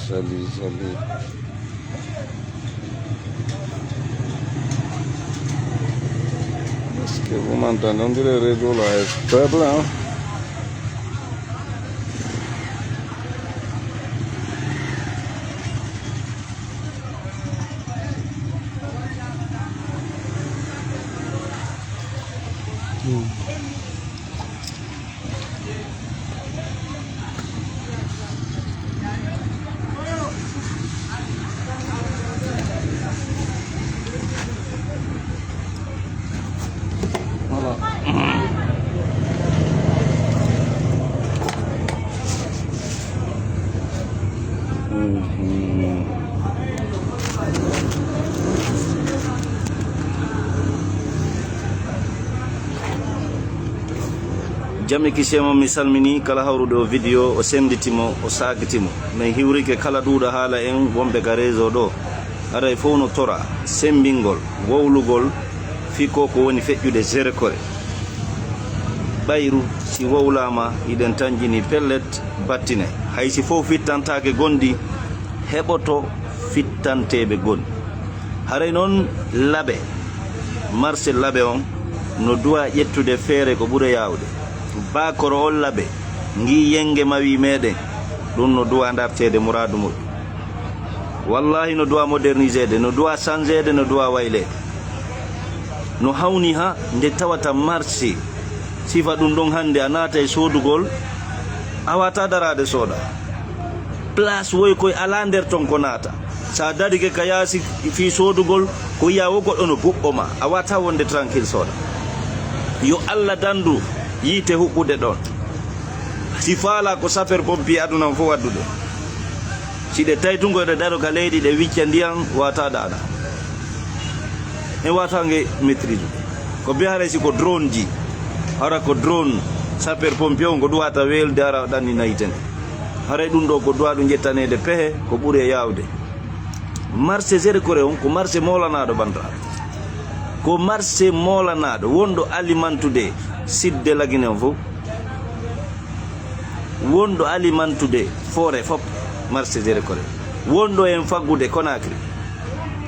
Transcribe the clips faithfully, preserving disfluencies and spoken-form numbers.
Sali, sali. Parce que vous m'entendez, on dirait le réseau là est faible, hein. Voilà. Mhm. Jam e kisiyee mon, mi salmini kala hawruɗo o vidéo, o senditi mo, o saakiti mo. Min hiwrike kala ɗuuɗa haala en wonɓe ka réseau ɗo. Haray fof no tora semmbingol, wowlugol, fii ko ko woni feƴƴude Zéro Kore. Ɓayru si wowlaama, hiɗen tanƴini pellet, battine. Hay si fof fittantaake gonɗi, heɓoto fittanteeɓe gonɗi. Haray noon Labe, marse Labe on, no duwaa ƴettude feere ko ɓuri yaawde. Bakoro on Labe, ngii yenge mawi meɗen, ɗum no duwaa darteede muraadu moƴƴu. Wallaahi no duwaa moderniseede, no duwaa sanjeede, no duwaa wayleede. No hawni haa nde tawata marse, sifa ɗum ɗon hannde a naata e soodugol, a waawataa daraade sooda. Place woy koy alaa nder ton ko naata. So a darike ka yaasi fii soodugol, ko yiya wo goɗɗo no buɓɓo ma. A waawataa wonde tranquille sooda. Yo Alla dandu yiite huɓɓude ɗon. Si faalaa ko sapeur pompier aduna on fof waddude. Si ɗe tawi tun ko ɗe daro ka leydi, ɗe wicca ndiyan, waawataa daana. En waawataa nge maîtrise. Ko be haray si ko drone ji. Hara ko drone, sapeur pompier on ko ɗum wata weelde hara ɗannina yiite nde. Haray ɗum ɗo ko duwaa ɗum ƴettaneede pehe ko ɓuri e yaawde. Marché Zéro Kore on ko marché moolanaaɗo, banndiraaɓe. Ko marché moolanaaɗo wonɗo alimentude sidde Lagine on fof. Wonɗo alimentude foore fof, marché Zéro Kore. Wonɗo en faggude Conakry.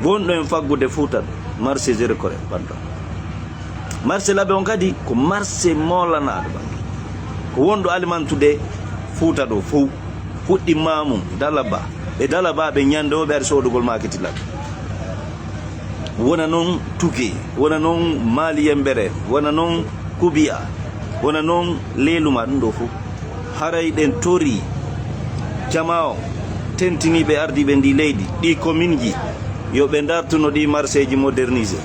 Wonɗo en faggude Fouta, marché Zéro Kore, pardon. Marché Labe on kadi ko marché moolanaaɗo, pardon. Ko wonɗo alimentude Fouta ɗo fof. Fuɗɗi Mamum, Dalaba. Ɓe Dalaba ɓe ñande o ɓe ari soodugol maakiti Labe. Wona noon Tuge, wona noon Maali Yembere, wona noon Kubiya, wona noon Leeluma, ɗum ɗo fof. Haray ɗen tori jamaa o, tentiniiɓe ardiiɓe ndi leydi, ɗi commune ji, yo ɓe dartuno ɗi marché ji modernisé.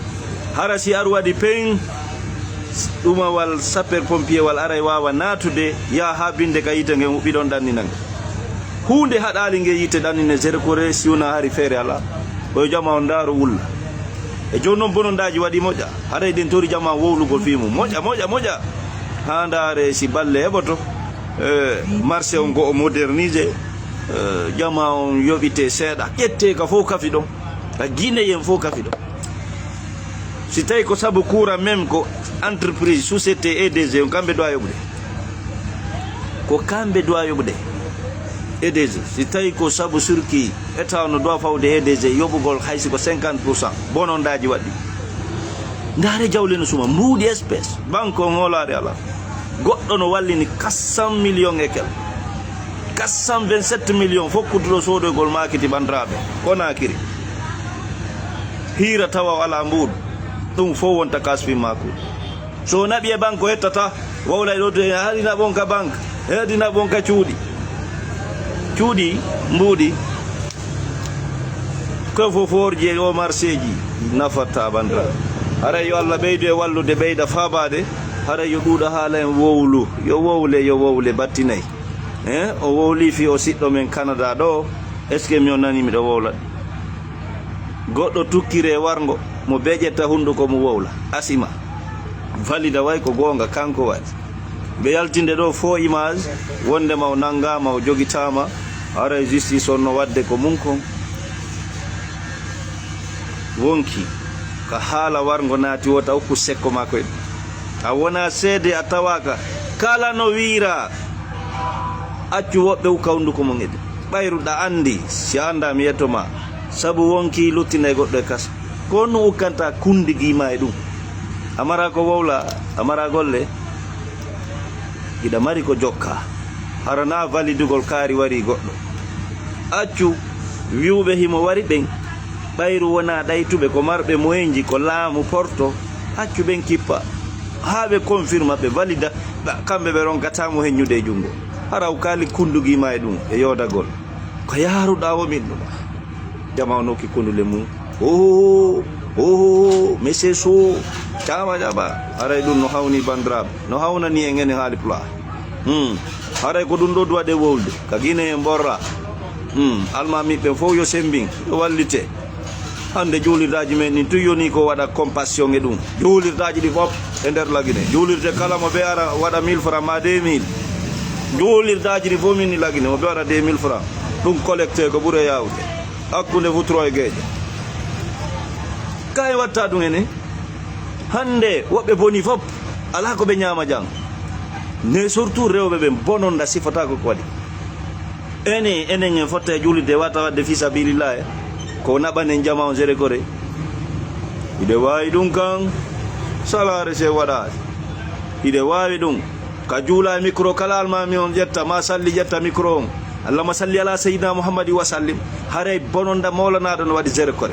Hara si ar waɗi peeñ, ɗumawal sapeur pompier wal aray waawa naatude, yaha haa binde ka yiite ngen huɓɓi ɗon ɗannina nge. Huunde haɗaali nge yiite ɗannine Zéro Kore si wonaa hari feere alaa. Ko yo jamaa on ndaaro wulla. E jooni noon bonondaaji waɗi moƴƴa. Haray ɗen tori jamaa wowlugol fii mum. Moƴƴa, moƴƴa, moƴƴa. Haa ndaare si balle heɓoto. E, marché on ko o modernisé. E, jamaa on yoɓite seeɗa. Ƴettee ka fof kafi ɗon. Ka Guinéen fof kafi ɗon. Si tawi ko sabu courant même ko entreprise, société E D G on kamɓe duwaa yoɓude. Ko kamɓe duwaa yoɓude E D G. Si tawi ko sabu circuit, État no duwaa fawde E D G yoɓugol hay si ko cinquante pour cent. Bonondaaji waɗɗi. Ndaare jawle no suma, mbuuɗi espèce. Banque on hoolaare alaa. Goɗɗo no wallini quatre cents millions e kel. Quatre cent vingt-sept millions fof kuttuɗo soodoygol maakiti banndiraaɓe. Conakry. Hiira tawa o alaa mbuuɗu. Ɗum fof wonta kasfin makko. So o naɓi e banque o hettata, wowlay ɗo to, haɗi naɓon ka banque, haɗi naɓon ka cuuɗi. Cuuɗi, mbuuɗi. Ko fof foorji e o marseeji nafatta bandira. Haray yo Allah ɓeydu e wallude, ɓeyda faabaade. Haray yo ɗuuɗa haala en wowlu. Yo wowle, yo wowle battinay. Eh, o wowli fii o siɗɗo men Canada ɗo. Est-ce que mi on nani miɗo wowla? Goɗɗo tukkire warngo, mo beƴetta hunduko mo wowla. Asima. Valida way ko goonga kanko waɗi. Ɓe yaltinde ɗo faux image, wondema o nanngaama, o jogitaama, haray justice on no waɗde ko mum kon. Wonki, ka haala warngo naati wota ukku sekko maa koy. A wona seede a tawaaka, kala no wiira, accu woɓɓe ukka hunduko mum e ɓe. Ɓayru ɗa anndi, si a anndaa mi yetto ma, sabu wonki luttinay goɗɗo e kas. Ko honɗum ukkanta kunndigi ma e ɗum? A mara ko wowla, a mara golle. Hiɗa mari ko jokka. Hara na validugol kaari wari goɗɗo. Accu wi'uɓe himo wari ɓen. Ɓayru wona ɗaytuɓe ko marɓe moyenji ko laamu porto. Accu ɓen kippa. Haa ɓe confirma ɓe valida. Ɓa-, kamɓe ɓe ronkata mo heññude e junngo. Hara o kaali kundugi ma e ɗum e yoodagol. Ko yaaruɗaa wo min ɗum. Jama o nokki kundule mum. Oho, oho, monsieur Sow. Jama, jama. Haray ɗum no hawni bandiraaɓe. No hawnani en enen haali pulaar. Hmm. Haray ko ɗum ɗo duwaɗe wowlde. Ka Gine en borra. Hmm. Almaami ɓen fof yo semmbin. Yo wallite. Hannde juulirdaaji men ɗin tun yoni ko waɗa compassion e ɗum. Juulirdaaji ɗi fof e nder Lagine. Juulirde kala mo ɓe ara waɗa mille francs ma deux mille. Juulirdaaji ɗi fof min ni Lagine mo ɓe waɗa deux mille francs. Ɗum collecte ko ɓuri yaawde. Hakkunde futuro e geeƴe. Kay watta ɗum ene. Hannde woɓɓe boni fof alaa ko ɓe ñaama jam. Ne surtout rewɓe ɓen bononda sifata ko ko waɗi. Ene, enen en fotta e juulirde wata waɗde fi sabilillahi, ko naɓanen jama on sere kore. Hiɗe waawi ɗum kan, salaare se waɗaade. Hiɗe waawi ɗum. Ka juula e micro kala almaami on ƴetta, ma salli ƴetta micro on. Allahumma salli ala sayyidina Muhammadi wa sallim. Haray bononda mawlanaaɗo no waɗi sere kore.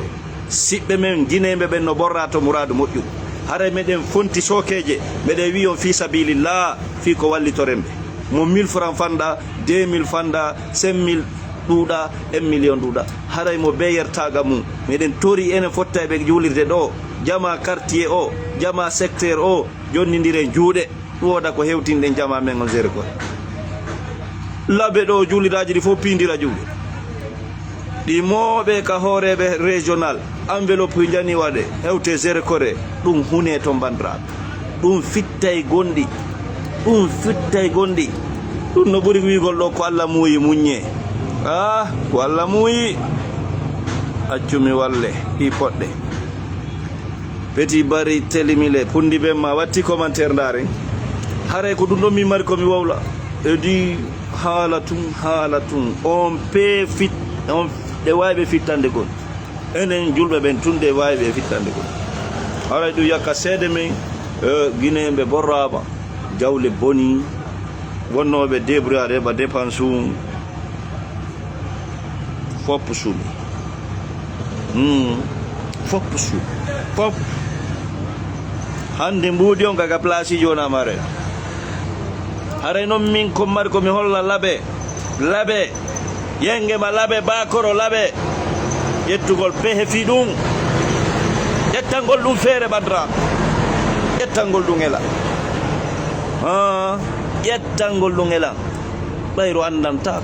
Siɓɓe men gineeɓe ɓen no borra to muraadu moƴƴu. Haray meɗen fonti sookeeje, meɗen wi'i on fi sabilillah, fii ko wallitoren ɓe. Mo mille francs fanɗa, deux mille fanɗa, cinq mille ɗuuɗa, un million ɗuuɗa. Haray mo beeyertaaga mum. Meɗen tori enen fotta e ɓe juulirde ɗo, jama quartier o, jama secteur o, jonnindiren juuɗe. Ɗum wooda ko hewtinɗen jama men on sere ko. Labe ɗo juuliraaji ɗi fof piindira juuɗe. Ɗi mooɓe ka hooreeɓe régional, enveloppe jani waɗe, hewte sere kore, ɗum hunee toon banndiraaɓe. Ɗum fittay gonɗi. Ɗum fittay gonɗi. Ɗum no ɓuri wi'ugol ɗo ko Allah muuyi muññee. Ah, ko Allah muuyi. Accu mi walle, ɗi poɗɗe. Petit Bari Telimile, Pundi Ben ma watti commentaire ndaaren. Haray ko ɗum ɗon min mari ko mi wowla. Edi haala tun, haala tun. On pe fit, on ɗe waawi ɓe fittande kon. Enen julɓe ɓen tun ɗe waawi ɓe fittande kon. Haray ɗum yakka seede men, eh, Guinéen ɓe borraama. Jawle boni, wonnooɓe débrouillade heɓa dépense um. Fof suumi. Hmm. Fof suumi. Fof. Hannde mbuuɗi on ka, ka place ji wona mare. Haray noon min ko mari ko mi holla labe. Labe. Yenge ma labe, bakoro labe. Ƴettugol pehe fii ɗum. Ƴettangol ɗum feere, bandira. Ƴettangol ɗum ela. Ah, ƴettangol ɗum ela. Ɓayro anndanta.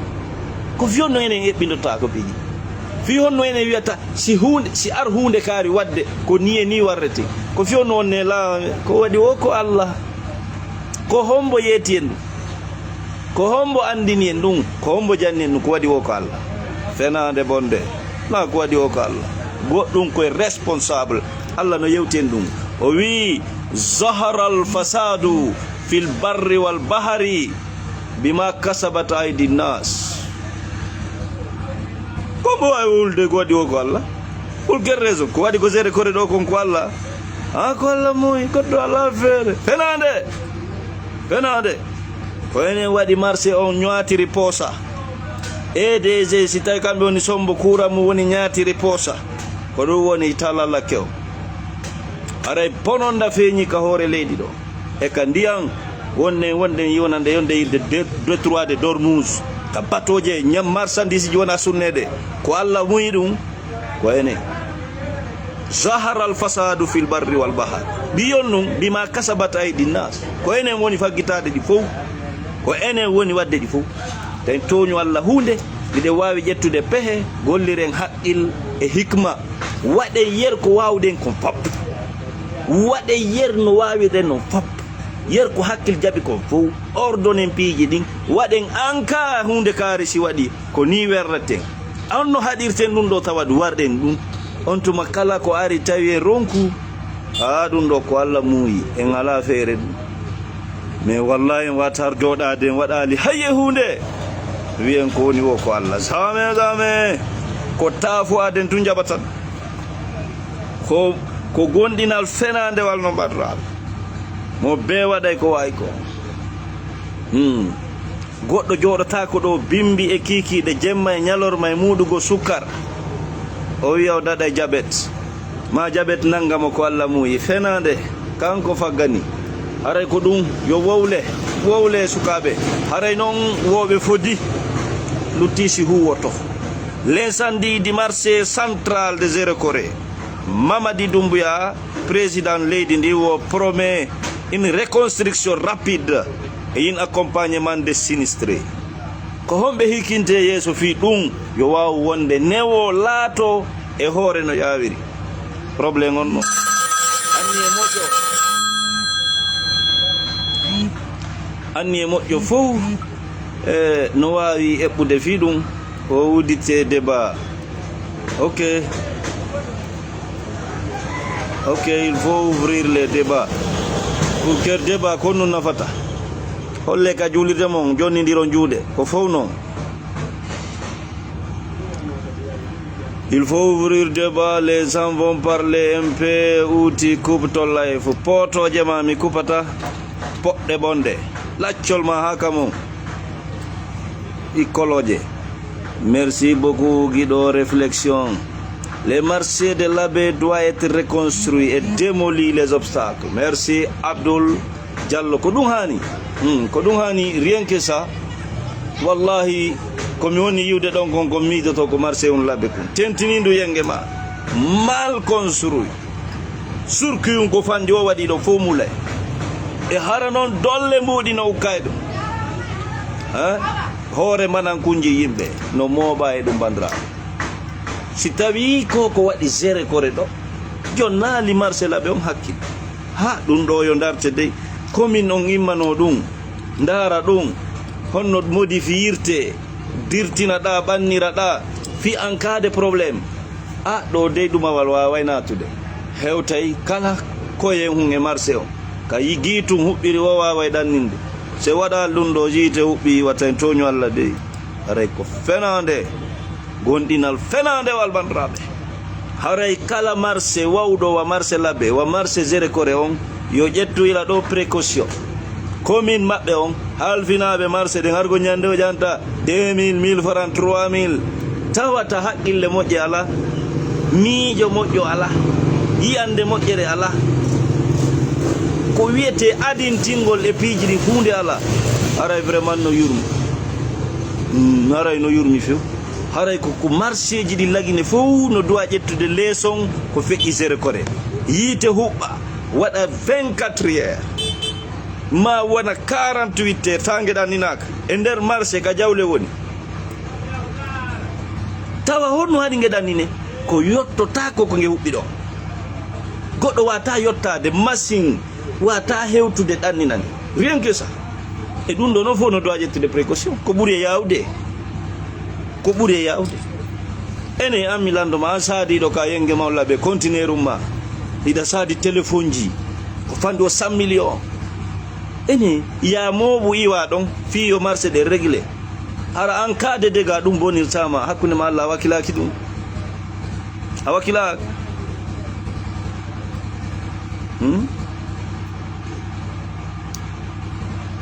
Ko fii honno enen eɓɓindotaako piiji? Fii honno enen wiyata si huunde, si ar huunde kaari waɗde, ko nii e nii warrete? Ko fii honno on ne laawa, ko waɗi wo ko Allah? Ko hombo yeeti en ɗum? Ko hombo anndini en ɗum? Ko hombo janni en ɗum? Ko waɗi wo ko Allah? Fenaande bonde. Na ko waɗi wo ko Allah? Goɗɗum koye responsable. Allah no yewti en ɗum. O wii, "Zahara al fasadu fil barri wal bahari." Bima kasabat aydi nas. Ko mbo waawi wowlude ko waɗi o ko Allah? Pour quelle raison? Ko waɗi ko seede kore ɗo kon ko Allah? Ha, ko Allah moyi, goɗɗo alaa feere. Fenaande! Fenaande! Ko enen waɗi marché on ñaatiri poosa. E D G, si tawi kamɓe woni sombo kuuran mum woni ñaatiri poosa. Ko ɗum woni talalakke o. Haray bononda feeñi ka hoore leydi ɗo. E ka ndiyan, wonde, wonde yonande yonde irde de-, détroit de Dormuz. Ka batooje, ñam marchandise ji wona sunneede. Ko Allah muyi ɗum, Ko enen. Zahara al fasadu fil barri wal bahar. Mbiyon ɗum, bima kasabat aydi nas. Ko enen woni faggitaade ɗi fof. Ko enen woni waɗde ɗi fof. Tawi tooñu Allah huunde, miɗen waawi ƴettude pehe, golliren haqqil e hikma. Waɗen yer ko waawɗen kon fop. Waɗen yer no waawirɗen non fop. Yer ko hakkil jaɓi kon fof. Ordonen piiji ɗin. Waɗen anka huunde kaari si waɗi. Ko nii werreten. On no haɗirten ɗum ɗo tawa ɗum warɗen ɗum. On tuma kala ko ari tawi e ronku. Haa ɗum ɗo ko Allah muuyi. En alaa feere ɗum. Mais wallahi en watar jooɗaade en waɗaali hayye huunde. Wiyen ko woni wo ko Allah. Zame, zame. Ko taafu aden tun jaɓatan. Ko, ko gonɗinal fenaandewal no mbaɗraɓe. Mo bee waɗay ko waay ko. Hmm. Goɗɗo jooɗotaako ɗo bimbi e kiikiiɗe jemma e ñalorma e muuɗugo sukkar. O wiya o daɗay jabet. Ma jabet nannga mo ko Allah muuyi. Fenaande, kanko faggani. Haray ko ɗum, yo wowle, wowle sukaaɓe. Haray noon wooɓe fodi, lutti si huwoto. L'incendie du marché central de Zéro Corée. Mamadi Doumbouya, président leydi ndi, o promet une reconstruction rapide et un accompagnement des sinistrés. Ko homɓe hikkinte yeeso fii ɗum yo waaw wonde newo laato e hoore no yaawiri? Problème on no. Anniye moƴƴo. Anniye moƴƴo fof, eh, no waawi eɓɓude fii ɗum. O uddite débat. Ok. Ok, il faut ouvrir les débats. Pour quel débat ko nun nafata? Holle ka juulirde mon, jonnindiron juuɗe. Ko fow non. Il faut ouvrir débat, les gens vont parler un peu, outil coupe ton live. Pootooje ma mi kupata, poɗɗe bonɗe. Laccol ma haa ka mon. Ikkolooje. Merci beaucoup, Guido Réflexion. Le marché de l'abbé doit être reconstruit et démoli les obstacles. Merci, Abdoul Diallo. Ko ɗum haani. Hmm, ko ɗum haani, rien que ça. Wallahi, ko mi woni yiwde ɗon kon, ko miijoto ko marché on labbe kon. Tentiniidu yenge ma. Mal construit. Surkiyum ko fanndi o waɗi ɗo fof mulay. E hara noon dolle mbuuɗi no ukkay ɗum. Ha? Hoore mbanankunji yimɓe no mooɓa e ɗum, banndiraaɓe. Si tawii ko ko waɗi Zéro Corée ɗo, jonnaali marché labbe on hakkil. Ha, ɗum ɗo yo ndarte dey. Commune on immano ɗum, ndaara ɗum, honno modifiyirte, dirtina ɗa, ɓannira ɗa, fi en cas de problème. A, ɗo dey ɗumawal waaway naatude. Hewtay kala koye hun e marché on. Ka yi-, giitum huɓɓiri o waaway ɗanninde. Se waɗaali ɗum ɗo yiite huɓɓi, wata en tooñu Allah dey. Haray ko fenaande, gonɗinal fenaandewal, banndiraaɓe. Haray kala marché wawɗo wa marché labbe, wa marché Zéro Corée on, yo ƴettu ila ɗo précaution. Commune maɓɓe on, halfinaaɓe marché ɗen, hargo ñande o ƴanta deux mille, mille francs, trois mille. Tawata haqqille moƴƴe alaa, miijo moƴƴo alaa, yiyande moƴƴere alaa. Ko wiyetee adintingol e piiji ɗi huunde alaa. Haray vraiment no yurmi. Mm, haray no yurmi few. Haray ko, ko marché ji ɗi Lagine fow no duwa ƴettude leeson ko feƴƴi Zéro Corée. Yiite huɓɓa, waɗa vingt-quatre heures. Ma wona quarante-huit heures, taa nge ɗanninaaka. E nder marché ka jawle woni. Tawa honno haɗi nge ɗannine? Ko yottotaako ko nge huɓɓi ɗo. Goɗɗo waawataa yottaade, machine waawataa hewtude ɗannina nge. Rien que ça. E ɗum ɗo noon fof no duwa ƴettude précaution. Ko ɓuri e yaawde. Ko ɓuri e yaawde. Ene an mi lanndo ma, an saadiiɗo ka yenge mawla ɓe conteneur um ma. Hiɗa saadi téléphone ji. Ko fanɗi o cent millions. Ene, yaa mooɓu iwa ɗon, fii yo marché ɗe réglé. Hara an cas de dégâts ɗum bonirtaa ma, hakkunde ma Allah a wakilaaki ɗum. A wakilaaki. Hmm?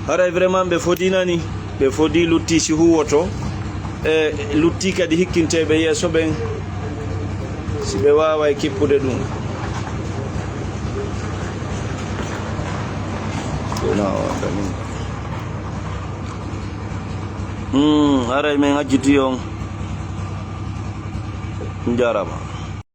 Haray vraiment ɓe fodii nani, ɓe fodii lutti si huwoto, e lutti kadi hikkinteeɓe yeeso ɓen, si ɓe waaway kippude ɗum. Ina o kadi. Hmm, haray min acciti on. Njaaraama.